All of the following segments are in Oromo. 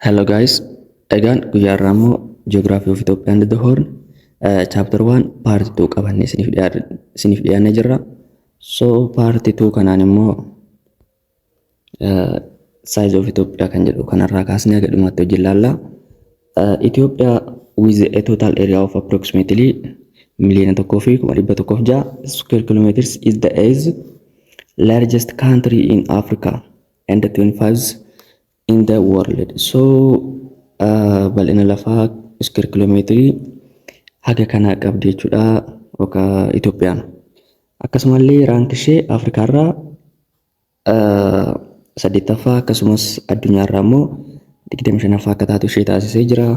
Hello guys, egaan guyyaa har'aa immoo Geography of Ethiopia and the Horn chapter 1 part 2 qabannee isiniif dhiyaannee jirra. So part 2 kanaan immoo size of Ethiopia kan jedhu kanarraa kaasnee haga dhumaatti hojii ilaalla. Ethiopia with a total area of approximately 1,106,000 square kilometers is the eighth largest country in Africa and the 25th in the world. So bal'ina lafaa square kilomeetirii haga kanaa qabdi jechuudha yookaan Itoophiyaan. Akkasumallee rank ishee Afrikaarraa saddeettaffaa, akkasumas addunyaarraa immoo 25ffaa akka taatu ishee taasisee jira.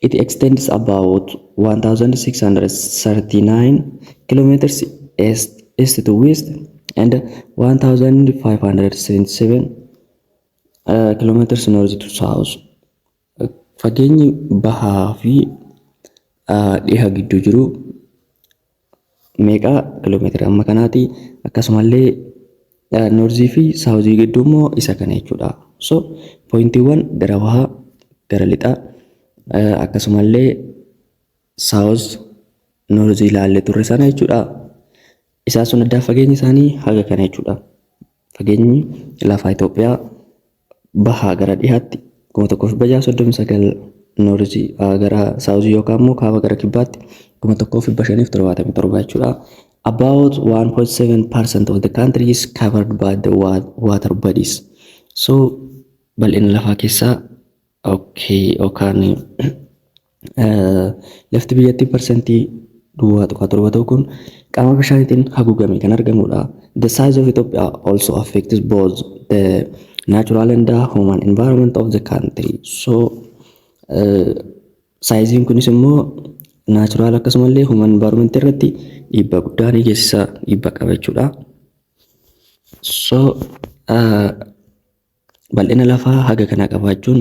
It extends about 1639 kilometers east to west and 1577 kilometers north to south. Fageenyi bahaa fi dhiha gidduu jiru meeqa kiiloomeetira amma kanaati. Akkasumallee northii fi southii gidduu immoo isa kana jechuudha. So pointiiwwan gara bahaa, gara lixaa, akkasumallee south, northii ilaallee turre sana jechuudha. Isaan sun addaa fageenyi isaanii haga kana jechuudha. Fageenyi lafaa Itoophiyaa bahaa gara dhihaatti 1639, northii gara southii yookaan immoo kaaba gara kibbaatti 1577 jechuudha. About 1.7% of the country is covered by the water bodies. So bal'ina lafaa keessaa, okay, yookaan lafti biyyattii 0.7% ta'u kun qaama bishaaniitiin haguugamee kan argamudha. The size of Ethiopia also affects both the natural and the human environment of the country. So sizeiin kunis immoo natural akkasumallee human environment irratti dhiibbaa guddaa ni geessisa, dhiibbaa qaba jechuudha. So bal'ina lafaa haga kana qabaachuun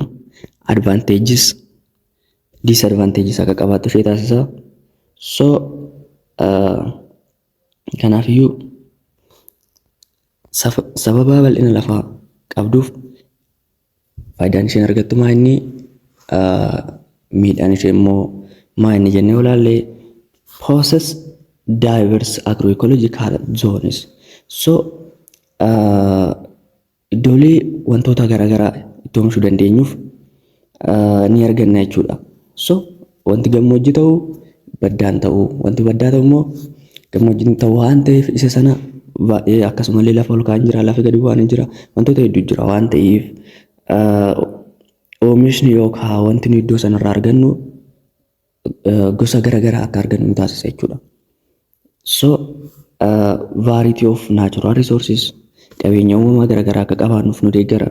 advantages, disadvantages akka qabaattu ishee taasisa. So kanaafiyyuu sababa bal'ina lafaa qabduuf faayidaan isheen argattu maa inni, miidhaan ishee immoo maa inni jennee ilaalle, possess diverse agroecological zones. So iddoolee wantoota garaagaraa itti oomishuu dandeenyuuf ni arganna jechuudha. So wanti gammoojjii ta'u baddaan ta'uu, wanti baddaa ta'u immoo gammoojjiin ta'uu waan ta'eef, isa sana baay'ee akkasumallee lafa ol ka'aan jira, lafa gadi bu'aan jira, wantoota hedduu jira waan ta'eef, oomishni yookaan wanti nu iddoo sanarraa argannu gosa garaagaraa akka argannu nu taasisa jechuudha. So variety of natural resources, qabeenya uumamaa garaagaraa akka qabaannuuf nu deeggara.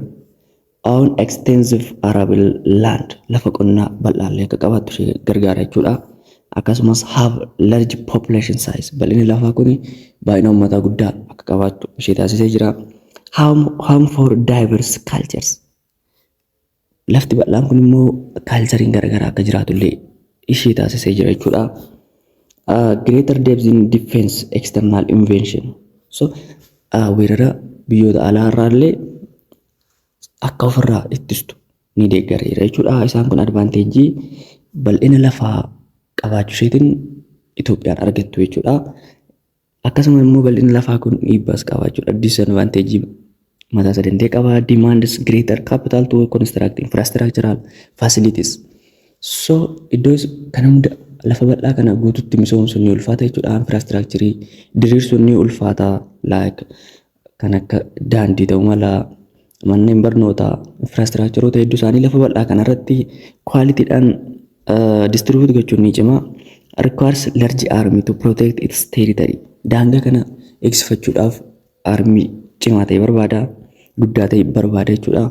Own extensive arable land, lafa qonnaa bal'aallee akka qabaattu ishee gargaara jechuudha. Akkasumas have large population size, bal'inni lafaa kun baay'ina uummataa guddaa akka qabaattu ishee taasisee jira. Home for diverse cultures. Lafti bal'aan kun immoo cultureiin garaagaraa akka jiraatullee ishee taasisee jira jechuudha. Greater depth in defense external invasion. So weerara biyyoota alaa irraa illee akka ofirraa ittistu ni deeggareera jechuudha. Isaan kun advantageii bal'ina lafaa qabaachuu isheetiin Itoophiyaan argattu jechuudha. Akkasuma immoo bal'inni lafaa kun dhiibbaas qaba jechuudha. Disadvantageii mataa isaa danda'e qaba. Demands greater capital to construct infrastructural facilities. So iddoo kana hunda, lafa bal'aa kana guututti misoomsuun ni ulfaata jechuudha. Infrastructure diriirsuun ni ulfaata. Like kan akka daandii ta'uu mala, manneen barnootaa, infrastructureoota hedduu isaanii lafa bal'aa kanarratti qualitydhaan distribute gochuun ni cima. Requires large army to protect its territory. Daangaa kana eegsifachuudhaaf army cimaa ta'e barbaada. Guddaa ta'e barbaada jechuudha.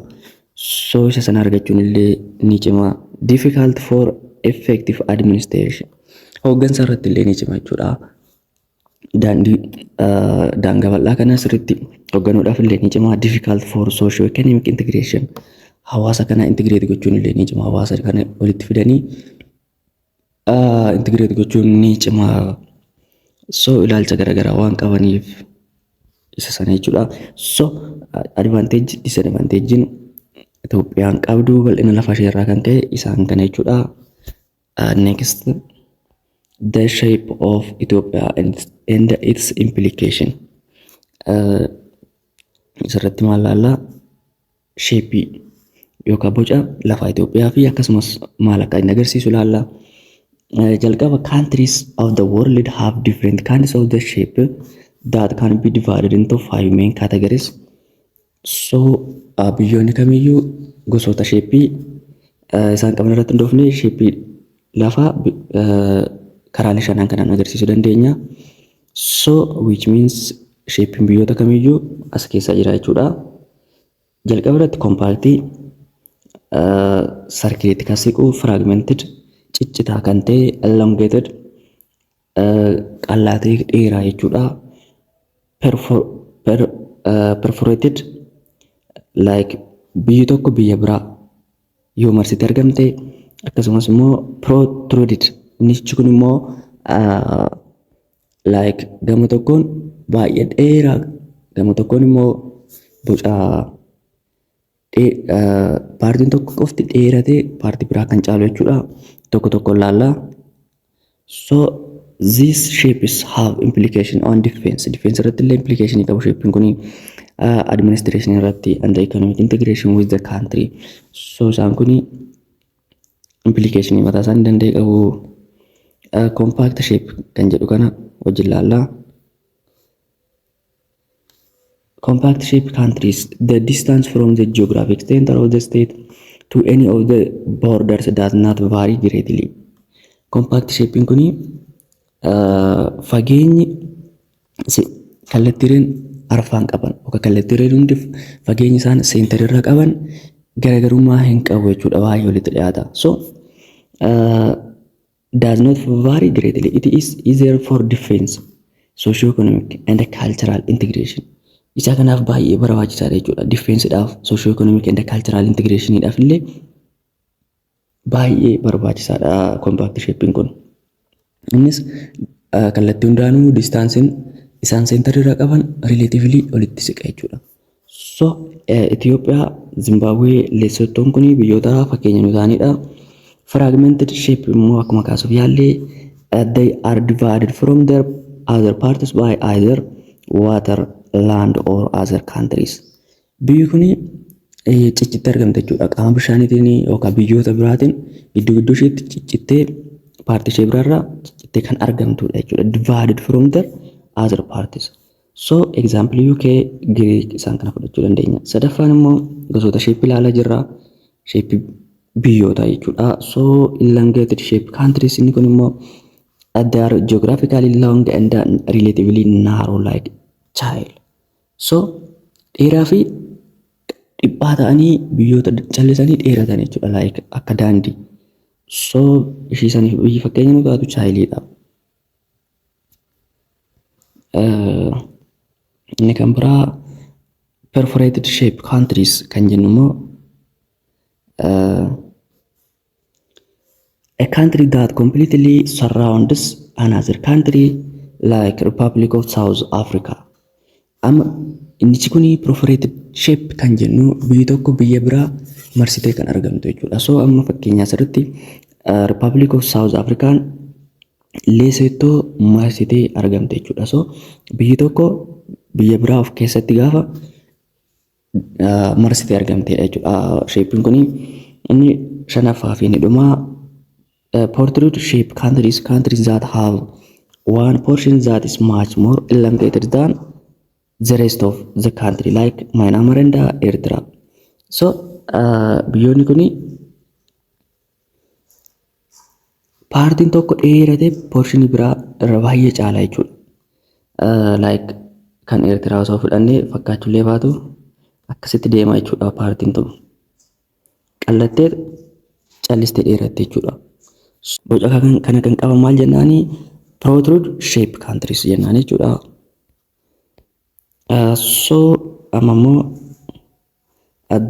So isa sana argachuun illee ni cima. Difficult for effective administration. Hooggansa irratti illee ni cima jechuudha. Daandii daangaa bal'aa kana sirriitti hoogganuudhaaf illee ni cima. Difficult for socio economic integration. Hawaasa kana integrate gochuun illee ni cima. Hawaasa kana walitti fidanii integrate gochuun ni cima. So ilaalcha garaagaraa waan qabaniif isa sana jechuudha. So advantage, disadvantagein Itoophiyaan qabdu bal'ina lafa ishee irraa kan ka'e isaan kana jechuudha. Next, the shape of Ethiopia and its implication. Asirratti maal laallaa? Shape yookaan boca lafa Itoophiyaa fi akkasumas maal akka inni agarsiisu laalla. Jalqaba, countries of the world have different kinds of the shape that can be divided into five main categories. So biyyoonni kamiyyuu gosoota shape isaan qaban irratti hundoofne shape lafaa karaalee shanan kanaan agarsiisuu dandeenya. So which means shapeiin biyyoota kamiyyuu as keessa jira jechuudha. Jalqaba irratti compact, circleitti kan siqu, fragmented ciccitaa kan ta'e, elongated qal'aatee dheeraa jechuudha. Perforated, like biyyi tokko biyya biraa yoo marsite argamte, akkasumas immoo protruded, innichi kun immoo like gama tokkoon baay'ee dheeraa, gama tokkoon immoo boca partiin tokko qofti dheeratee partii biraa kan caalu jechuudha. Tokko tokkoon laallaa. So these shapes have implication on defense. Defense irratti illee implication qabu shapeiin kuni, administration irratti and the economic integration with the country. So isaan kuni implication mataa isaanii danda'e qabu. Compact shape kan jedhu kana wajjin laallaa. Compact shape countries, the distance from the geographic center of the state to any of the borders does not vary greatly. Compact shaping kuni fageenyi kallattiileen arfaan qaban yookaan kallattiileen hundi fageenyi isaan center irra qaban garaagarummaa hin qabu jechuudha, baay'ee walitti dhiyaata. So does not vary greatly. It is easier for defense, socio-economic and cultural integration. Isa kanaaf baay'ee barbaachisaadha jechuudha. Defenseidhaaf, socio-economic and cultural integrationiidhaaf illee baay'ee barbaachisaadha compact shaping kun. Innis kallattii hundaanuu distanceiin isaan center irra qaban relatively walitti siqa jechuudha. So Itoophiyaa, Zimbabwee, Lesothoon kun biyyoota fakkeenya nu ta'anidha. Fragmented shape immoo akkuma kaasuuf yaallee, they are divided from their other parts by either water, land or other countries. Biyyi kun ciccittee argamte jechuudha. Qaama bishaaniitiin yookaan biyyoota biraatiin gidduu gidduu isheetti ciccittee, partii ishee biraarraa ciccittee kan argamtudha jechuudha. Divided from their other parts. So example UK, Greek isaan kana fudhachuu dandeenya. Sadaffaan immoo gosoota shape ilaalaa jirra. Shape biyyoota jechuudha. So elongated shape countries, inni kun immoo they are geographically long and relatively narrow like Chile. So dheeraa fi dhiphaa ta'anii biyyoota callisanii dheeratan jechuudha, like akka daandii. So ishii saniif biyyi fakkeenya nu taatu Chileidha. Inni kan biraa perforated shape countries kan jennu immoo a country that completely surrounds another country like Republic of South Africa. Amma innichi kun perforated shape kan jennu biyyi tokko biyya biraa marsitee kan argamtu jechuudha. So amma fakkeenya asirratti Republic of South African Lesotho marsitee argamte jechuudha. So biyyi tokko biyya biraa of keessatti gaafa marsitee argamtedha jechuudha. Shapeiin kun inni shanaffaa fi inni dhumaa protrude shape countries, countries that have one portion that is much more elongated than the rest of the country like Myanmar and Eritrea. So biyyoonni kuni partiin tokko dheeratee portionii biraa irra baay'ee caala jechuudha. Like kan Eertiraa osoo fudhannee fakkaachuullee baatu akkasitti deema jechuudha partiin tokko. Qallattee callistee dheeratte jechuudha. Boca kana kan qaban maal jennaani? Protrude shape countries jennaan jechuudha. So amma immoo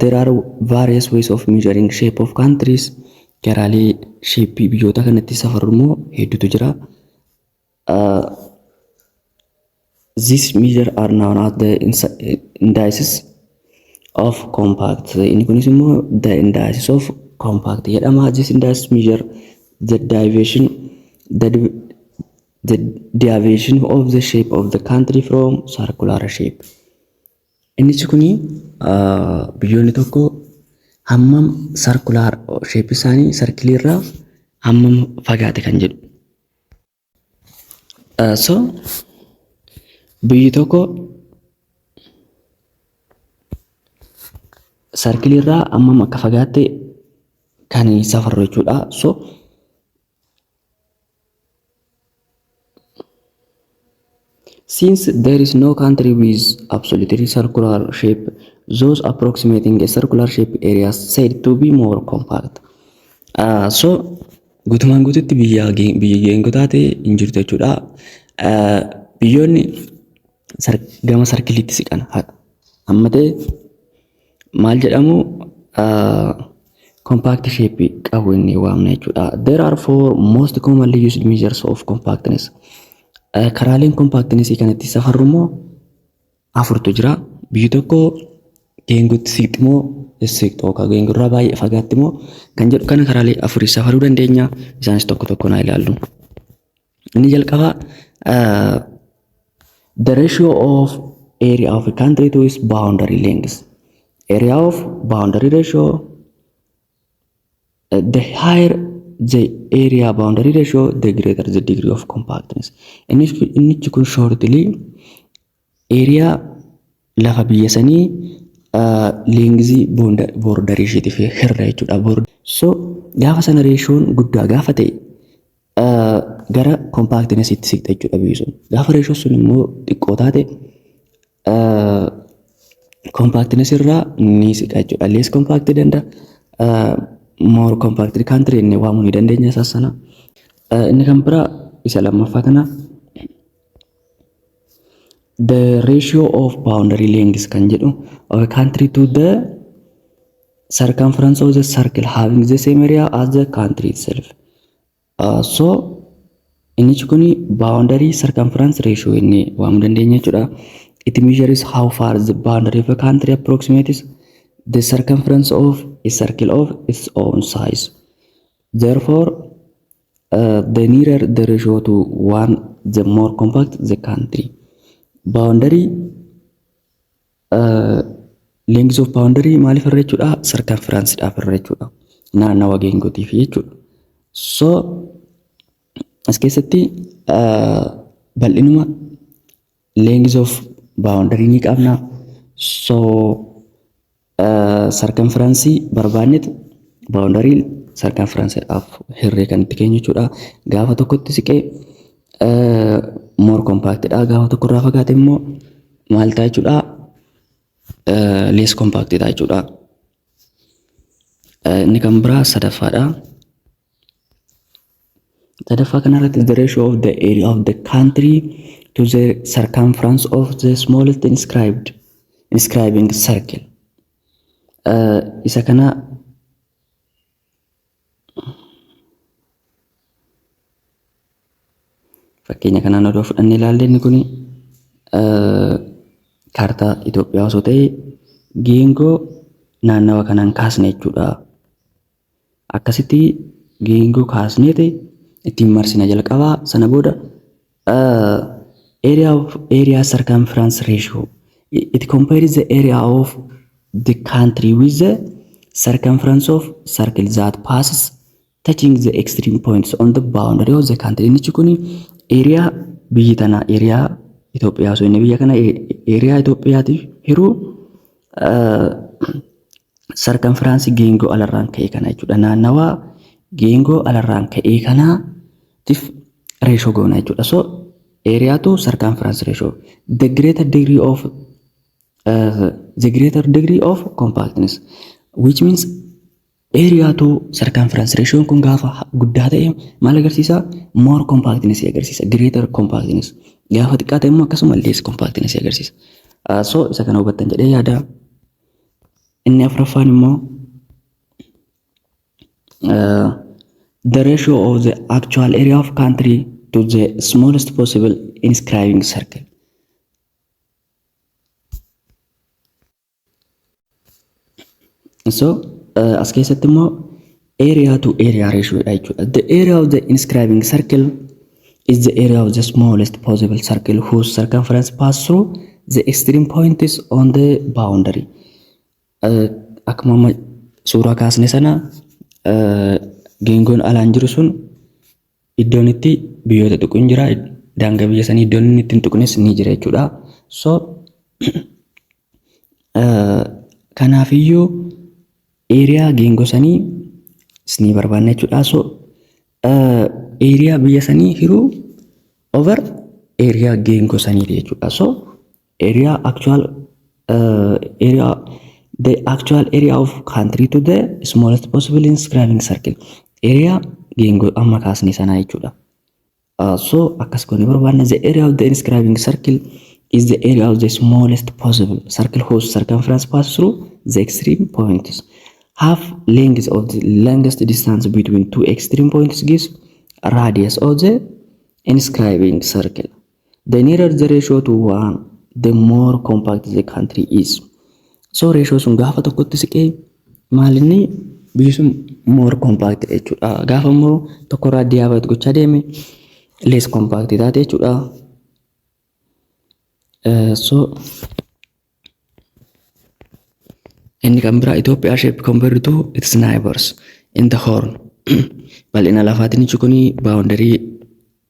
there are various ways of measuring shape of countries. Karaalee shape biyyoota kanatti safarru immoo hedduutu jira. These measure are known as the indices. of compact. Inni kunis immoo the indices of compact jedhama. This indices measure the deviation the, the deviation of the shape of the country from circular shape. Innis kuni biyyoonni tokko hammam circular shape isaanii circle irraa hammam fagaate kan jedhu. So biyyi tokko circle irraa hammam akka fagaatte kan safarru jechuudha. So since there is no country with absolutely circular shape, those approximating a circular shape areas said to be more compact. So guutumaan guututti biyya biyya geengoo taate hin jirtu jechuudha. Biyyoonni gama circleiitti siqan amma ta'e maal jedhamu, compact shape qabu inni waamna jechuudha. There are four most commonly used measures of compactness. Karaaleen compactness kan itti safarru immoo afurtu jira. Biyyi tokko geengootti siqxi moo siqxu yookaan geengoo irraa baay'ee fagaatti moo kan jedhu kana karaalee afurii safaruu dandeenya. Isaanis tokko tokko naa ilaallu. Inni jalqabaa the ratio of area of a country to its boundary length. Area of boundary ratio, the higher the area boundary ratio, the greater the degree of compactness. Innichi kun shortly area lafa biyya sanii lengthii borderii isheetiif hirra jechuudha. So gaafa sana ratioon guddaa gaafa ta'e gara compactnessitti siqxa jechuudha biyyi sun. Gaafa ratioon sun immoo xiqqoo taate compactness irraa ni siqa jechuudha. Less compact danda'a. More compact country inni waamuu ni dandeenya isaas sana. Inni kan biraa isa lammaffaa kana, the ratio of boundary length kan jedhu of a country to the circumference of the circle having the same area as the country itself. So inni kun boundary circumference ratio inni waamuu dandeenya jechuudha. It measures how far the boundary of a country approximates the circumference of a circle of its own size. Therefore, the nearer the ratio to one, the more compact the country. Boundary length of boundary maaliif irra jechuudha? Circumference dhaaf irra jechuudha. Naannawa geengootiif jechuudha. So as keessatti bal'inuma length of boundary ni qabna. So circumference barbaannetu boundary circumference dhaaf hirree kan itti keenyu jechuudha. Gaafa tokkotti siqee more compact dha. Gaafa tokko irraa fagaate immoo maal ta'a jechuudha? Less compact ta'a jechuudha. Inni kan biraa sadaffaadha. Sadaffaa kanarratti the ratio of the area of the country to the circumference of the smallest inscribing circle. Isa kana fakkeenya kanaan odoo fudhannee ilaalle, inni kun kaartaa Itoophiyaa osoo ta'e geengoo naannawa kanaan kaasne jechuudha. Akkasitti geengoo kaasneeti ittiin marsina jalqabaa. Sana booda area of area circumference ratio, it compares the area of the country with the circumference of circle that passes touching the extreme points on the boundary of the country. Inni kun area biyyi tanaa, area Itoophiyaa osoo inni biyya kana area Itoophiyaatiif hiruu circumference geengoo alarraan ka'e kana jechuudha. Naannawaa geengoo alarraan ka'ee kanaatiif ratio goona jechuudha. So area to circumference ratio, the greater degree of compactness, which means area to circumference ratio kun gaafa guddaa ta'e maal agarsiisa? More compactness agarsiisa, greater compactness. Gaafa xiqqaa ta'e immoo akkasuma less compactness agarsiisa. So isa kana hubattan jedhee yaada. Inni afuraffaan immoo the ratio of the actual area of country to the smallest possible inscribing circle. So as keessatti immoo area to area ratio dha jechuudha. The area of the inscribing circle is the area of the smallest possible circle whose circumference pass through the extreme points on the boundary. Akkuma amma suuraa kaasne sana, geengoon alaan jiru sun iddoon itti biyyoota tuqu hin jira. Daangaa biyya sanii iddoon inni itti hin tuqnes ni jira jechuudha. So kanaafiyyuu area geengoo sanii ni barbaanna jechuudha. So area biyya sanii hiruu over area geengoo saniiti jechuudha. So area actual area the actual area of country to the smallest possible inscribing circle, area geengoo amma kaasne sanaa jechuudha. So akkas goone barbaanna. The area of the inscribing circle is the area of the smallest possible circle whose circumference pass through the extreme points. Half length of the longest distance between two extreme points gives radius of the inscribing circle. The nearer the ratio to one, the more compact the country is. So ratio sun gaafa tokkotti siqee maalinni biyyi sun more compact jechuudha. Gaafa immoo tokkorraa dhiyaafatu gochaa deeme, less compact taate jechuudha. So inni kan biraa Itoophiyaa shape compared to its neighbors in the Horn. Bal'ina lafaatiin jechuun kuni boundary,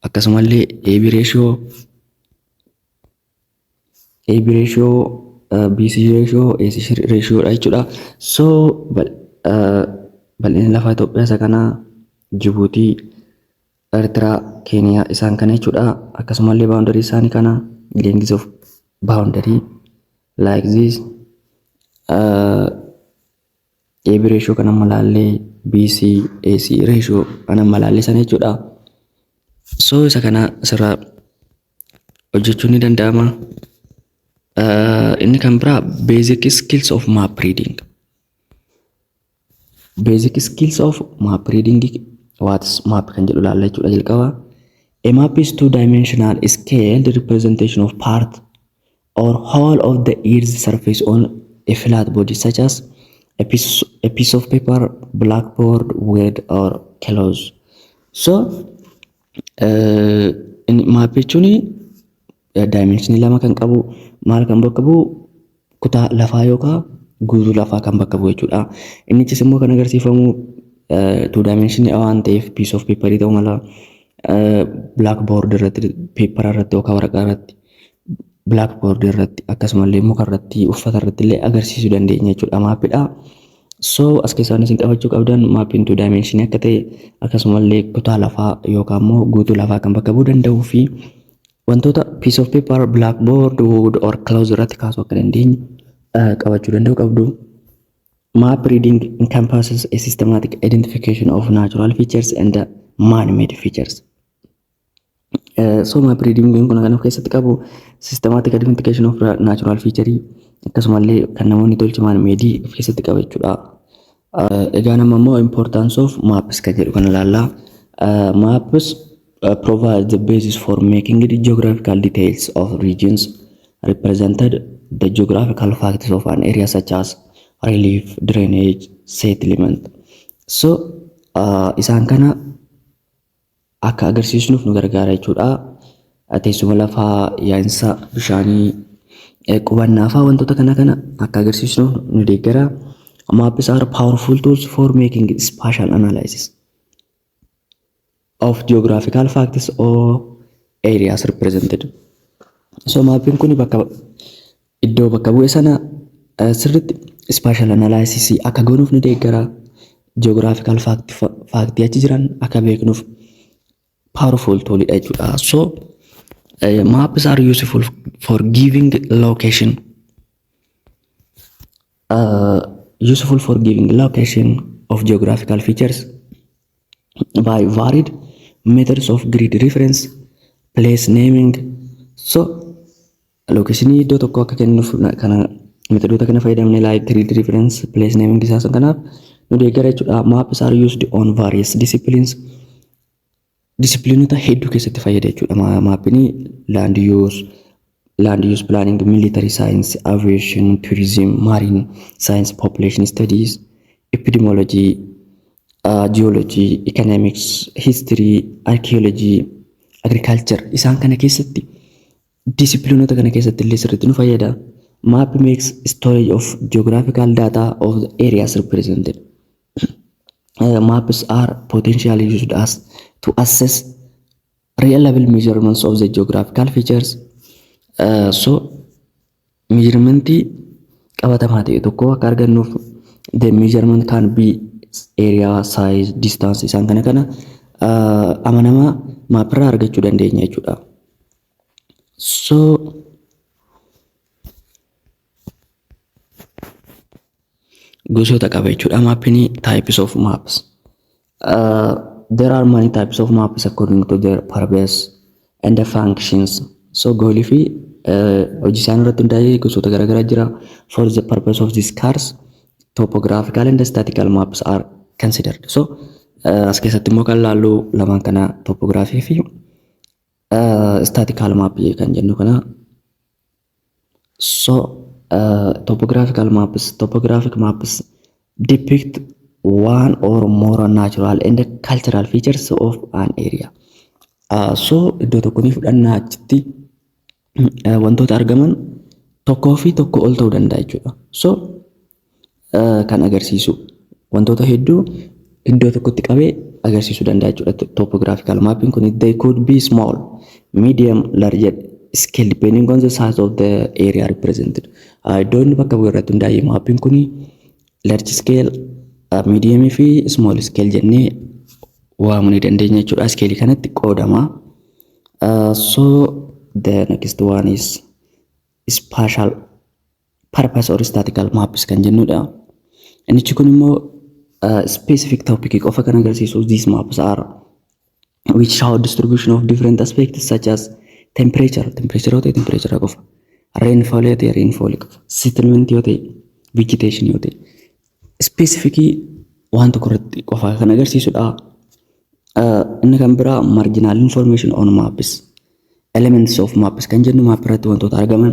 akkasumallee AB ratio, BC ratio, AC ratio dha jechuudha. So bal'inni lafaa Itoophiyaa isa kana, Jibuutii, Eertiraa, Keeniyaa isaan kana jechuudha. Akkasumallee boundary isaanii kana, length of boundary like this, AB ratio kan amma laallee, BC AC ratio kan amma laallee sana jechuudha. So isa kana asirraa hojjechuun ni danda'ama. Inni kan biraa basic skills of map reading. Basic skills of map reading, what is map kan jedhu laalla jechuudha jalqaba. A map is two-dimensional scaled representation of part or whole of the earth's surface on a flat body such as a piece of paper, blackboard, wood or cloth. So map jechuun dimensionii lama kan qabu, maal kan bakka bu'u, kutaa lafaa yookaan guutuu lafaa kan bakka bu'u jechuudha. Innichis immoo kan agarsiifamu two dimensionii waan ta'eef piece of paper ta'uu mala, blackboard irratti, paper irratti yookaan waraqaa irratti, blackboard irratti, akkasumallee muka irratti, uffata irratti illee agarsiisuu dandeenya jechuudha mapidha. So as keessaa isin qabachuu qabdan mapiin two dimensionii akka ta'e, akkasumallee kutaa lafaa yookaan immoo guutuu lafaa kan bakka bu'uu danda'uu fi wantoota piece of paper, blackboard, wood or cloth irratti kaasuu akka dandeenyu qabachuu danda'u qabdu. Map reading encompasses a systematic identification of natural features and man-made features. So map reading kun kan of keessatti qabu systematic identification of natural feature, akkasumallee kan namoonni tolche man-made of keessatti qaba jechuudha. Egaa nama immoo importance of maps kan jedhu kana ilaallaa. Maps provide the basis for making the geographical details of regions represented, the geographical facts of an area such as relief, drainage, settlement. So isaan kana akka agarsiisnuuf nu gargaara jechuudha. Teessuma lafaa, yaa'insa bishaanii, qubannaa fa'aa wantoota kana kana akka agarsiisnuuf nu deeggara. Maps are powerful tools for making spatial analysis of geographical facts or areas represented. So mapiin kun bakka iddoo bakka bu'e sana sirriitti spatial analysis akka goonuuf nu deeggara. Geographical factii achi jiran akka beeknuuf powerful toolidha jechuudha. So maps are useful for giving location useful for giving location of geographical features by varied methods of grid reference, place naming. So locationii iddoo tokko akka kennuuf kana methodoota kana fayyadamne, like grid reference, place naming isaa sun kanaaf nu deeggara jechuudha. Maps are used on various disciplines. Discipliinota hedduu keessatti fayyada jechuudha. Mapiin land use planning, military science, aviation, tourism, marine science, population studies. epidemiology, geology, economics, history, archaeology, agriculture isaan kana keessatti, discipline oota kana keessatti illee sirriitti nu fayyada. Map makes storage of geographical data of the areas represented. Maps are potentially used as to assess reliable measurements of the geographical features. So measurement ii qabatamaa ta'e tokko akka argannuuf, the measurement can be area, size, distance, isaan kana amanamaa map irraa argachuu dandeenya jechuudha. So gosoota qaba jechuudha map iin, types of maps. There are many types of maps according to their purpose and the functions. So goal ii fi hojii isaan irratti hundaa'ee gosoota garaagaraa jira. For the purpose of this course, topographical and statistical maps are considered. So as keessatti immoo kan laallu lamaan kana, topography fi statistical map kan jennu kana. So topographical maps, topographic maps depict one or more natural and cultural features of an area. So iddoo tokko ni fudhannaa, achitti wantoota argaman tokkoo fi tokko ol ta'uu danda'a jechuudha. So kan agarsiisu wantoota hedduu iddoo tokkotti qabee agarsiisuu danda'a jechuudha. Topographical mapping kun, they could be small, medium, large scale depending on the size of the area represented. Iddoo inni bakka bu'e irratti hundaa'ee map iin kun large scale, medium fi small scale jennee waamuu ni dandeenya jechuudha. Scale kanatti qoodama. So the next one is spatial purpose or statistical maps kan jennudha. Innichi kun immoo specific topic qofa kan agarsiisu. These maps are which show distribution of different aspects such as temperature, temperature yoo ta'e temperature qofa, rainfall yoo ta'e rainfall qofa, settlement yoo ta'e, vegetation yoo ta'e, specific waan tokko irratti qofa kan agarsiisudha. Inni kan biraa marginal information on maps. Elements of maps kan jennu map irratti wantoota argaman.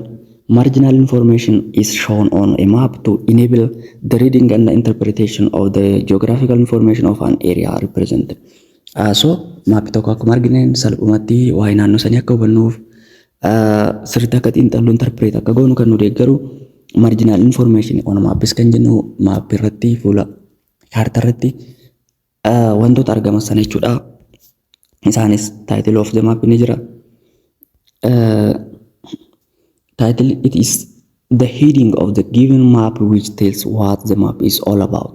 Marginal information is shown on a map to enable the reading and the interpretation of the geographical information of an area represented. So map ii tokko akkuma argineen salphumatti waa'ee naannoo sanii akka hubannuuf, sirriitti akka xiinxallu, interpret akka goonu kan nu deeggaru marginal information on maps kan jennu map ii irratti, fuula kaartaa irratti wantoota argaman sana jechuudha. Isaanis title of the map ni jira. Title, it is the heading of the given map which tells what the map is all about.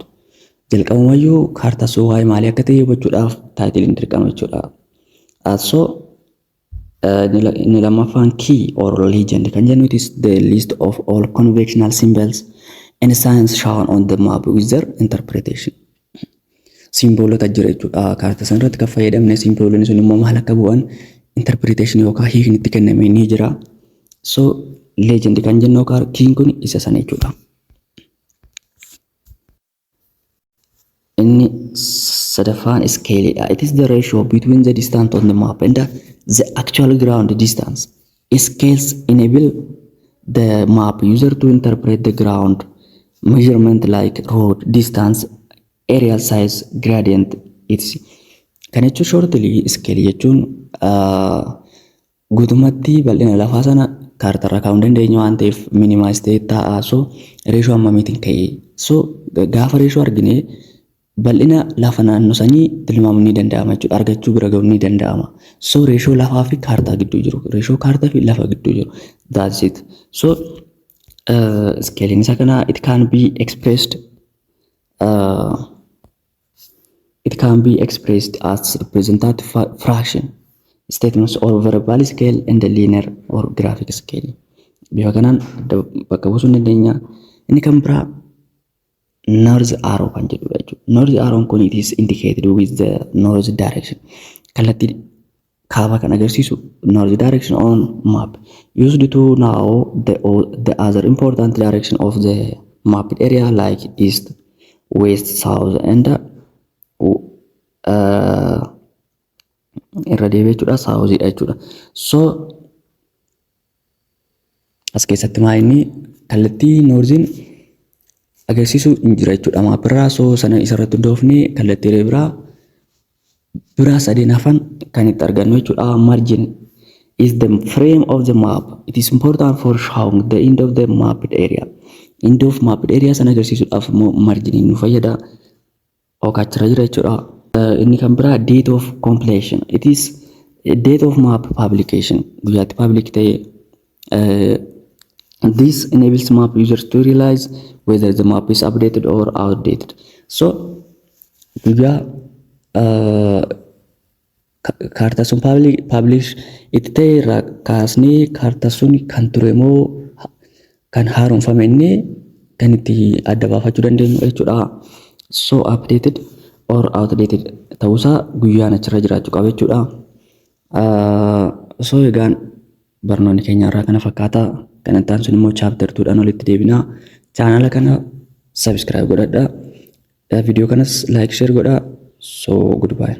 Jalqabumayyuu kaartaa sun waa'ee maalii akka ta'e hubachuudhaaf title iin dirqama jechuudha. So inni lammaffaan key or legend kan jennu, it is the list of all conventional symbols and signs shown on the map with their interpretation. Symbol ota jira jechuudha. Kaartaa sana irratti kan fayyadamne symbol onni sun immoo maal akka bu'an interpretation yookaan hiikni itti kenname ni jira. So legend kan jennu yookaan key in kun isa sana jechuudha. Inni sadaffaan scale idha. It is the ratio between the distance on the map and the actual ground distance. Scales enable the map user to interpret the ground measurement like road distance, aerial size, gradient, etc. Kana jechuun shortly scale jechuun guutummaatti bal'ina lafaa sana kaartarra kaa'uu hin dandeenyu waan ta'eef minimize ta'ee taa'a. So ratio hammamiitiin ka'ee, so gaafa ratio argine bal'ina lafa naannoo sanii tilmaamuun ni danda'ama jechuudha. Argachuu bira ga'uun ni danda'ama. So ratio lafaa fi kaartaa gidduu jiru. Ratio kaartaa fi lafa gidduu jiru. That's it. So scale iin isa kana it can be expressed as representative fraction statements or verbal scale and the linear or graphic scale. Bifa kanaan bakka buusuu ni dandeenya. Inni kan biraa north arrow kan jedhudha jechuudha. North arrow kun, it is indicated with the north direction. Kallattii kaabaa kan agarsiisu north direction on map, used to know the other important direction of the mapped area like east, west, south and irra deebi'ee jechuudha, south idha jechuudha. So as keessatti maa inni kallattii north iin agarsiisu hin jira jechuudha. Mapirraa so sana isarratti hundoofnee kallattiilee biraa biraa sadeen hafan kan itti argannu jechuudha. Margin is the frame of the map. It is important for showing the end of the mapped area. End of mapped area sana agarsiisuudhaaf immoo marginiin nu fayyada. Achirra jira jechuudha. Inni kan biraa date of completion. It is date of map publication. Guyyaatti public ta'e. This enables map users to realize whether the map is updated or outdated. So guyyaa kaartaa sun publish itti ta'e irraa kaasnee kaartaa sun kan ture moo kan haaromfame inni kan itti adda baafachuu dandeenyu jechuudha. So updated or outdated ta'uusaa guyyaan achirra jiraachuu qaba jechuudha. So egaan barnoonni keenya irraa kana fakkaata. Kan itti aansuun immoo chapter 2dhaan walitti deebinaa. Chaanala kana subscribe godhadhaa. Viidiyoo kanas like, share godhaa. So goodbye.